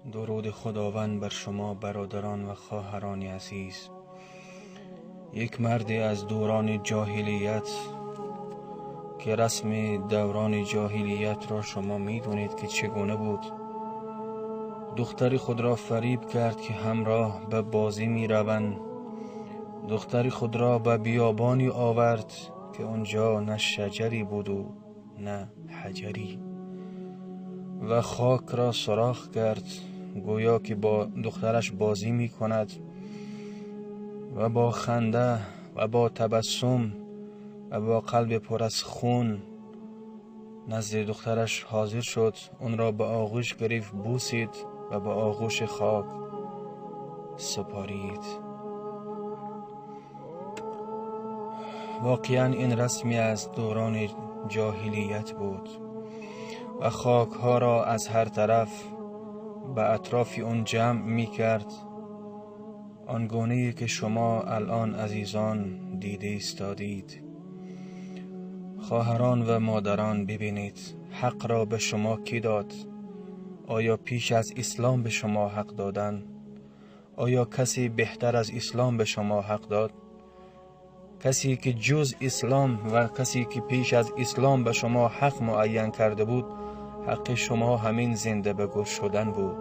Дуруди Худованд бар шумо бародарон ва хоҳарони азиз. Як марде аз даврони ҷоҳилият, ки расми даврони ҷоҳилиятро шумо медонед ки чӣ гуна буд, духтари худро фариб кард ки ҳамроҳ ба бозӣ мераванд. Духтари худро ба биёбоне овард ки он ҷо на шаҷаре буд ва на ҳаҷаре, ва хокро сӯрох кард, гӯё ки бо духтараш бозӣ мекунад, ва бо ханда ва бо табассум ва бо қалби пур аз хун назди духтараш ҳозир шуд, онро ба оғӯш гирифт, бӯсид ва ба оғӯши хок супорид. Воқеан ин расме аз даврони ҷоҳилият буд ва хокҳоро аз ҳар тараф ба атрофи он ҷамъ мекард, он гунае ки шумо алон азизон дида истодед. Хоҳарон ва модарон, бибинед ҳақро ба шумо кӣ дод? Оё пеш аз ислом ба шумо ҳақ доданд? Оё касе беҳтар аз ислом ба шумо ҳақ дод? Касе ки ҷуз ислом ва касе ки пеш аз ислом ба шумо ҳақ муайян карда буд, ҳаққи шумо ҳамин зинда ба гӯр шудан буд.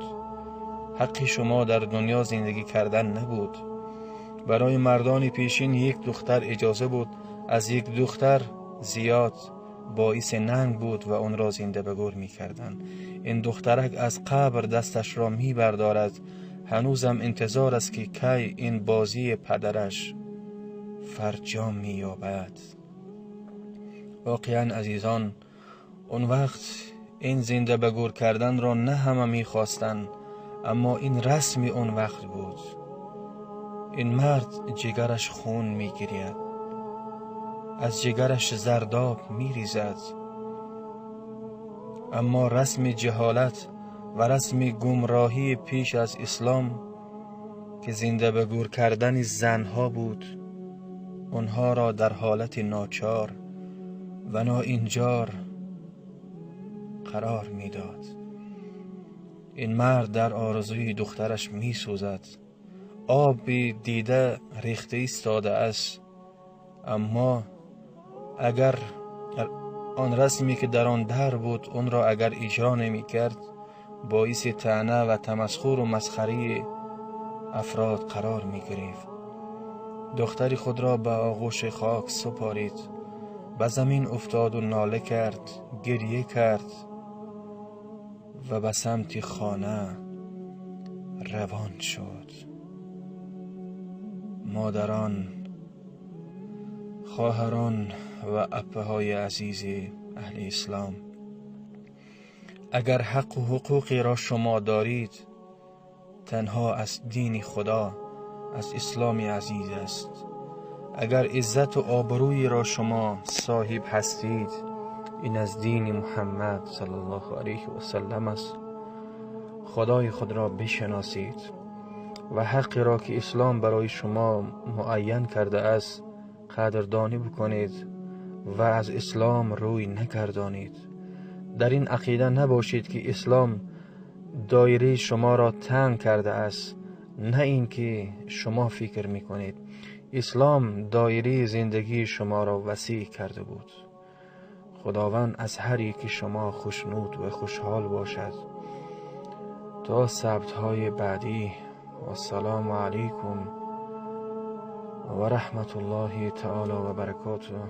Ҳаққи шумо дар дунё зиндагӣ кардан набуд. Барои мардони пешин як духтар иҷоза буд, аз як духтар зиёд боиси нанг буд ва онро зинда ба гӯр мекарданд. Ин духтарак аз қабр дасташро мебардорад, ҳанӯзам интизор аст ки кай ин бозии падараш фарҷом меёбад. Воқеан азизон, он вақт ин зинда ба гӯр карданро на ҳама мехостанд, аммо ин расми он вақт буд. Ин мард ҷигараш хун мегиряд, аз ҷигараш зардоб мерезад, аммо расми ҷаҳолат ва расми гумроҳии пеш аз ислом ки зинда ба гӯр кардани занҳо буд, онҳоро дар ҳолати ночор ва ноинҷор қарор медод. Ин мард дар орзуи духтараш месӯзад, оби дида рехта истодааст, аммо агар он расме ки дар он дар буд онро агар иҷро намекард, боиси таъна ва тамасхуру масхараи афрод қарор мегирифт. Духтари худро ба оғӯши хок супорид, ба замин уфтод ва нола кард, гирья кард ва ба самти хона равон шуд. Модарон, хоҳарон ва апаҳои азизи аҳли ислом, агар ҳаққу ҳуқуқеро шумо доред, танҳо аз дини Худо, аз исломи азиз аст. Агар иззату обрӯеро шумо соҳиб ҳастед, ин аз дини Муҳаммад саллаллоҳу алайҳи васаллам аст. Худои худро бишносед ва ҳаққеро ки ислом барои шумо муайян кардааст қадрдонӣ бикунед ва аз ислом рӯй нагардонед. Дар ин ақида набошед ки ислом доираи шуморо танг кардааст, на ин ки шумо фикр мекунед. Ислом доираи зиндагии шуморо васеъ карда буд. Худованд аз ҳар яки шумо хушнуд ва хушҳол бошад. То сабтҳои баъдӣ, вассалому алайкум ва раҳматуллоҳи таоло ва баракотуҳ.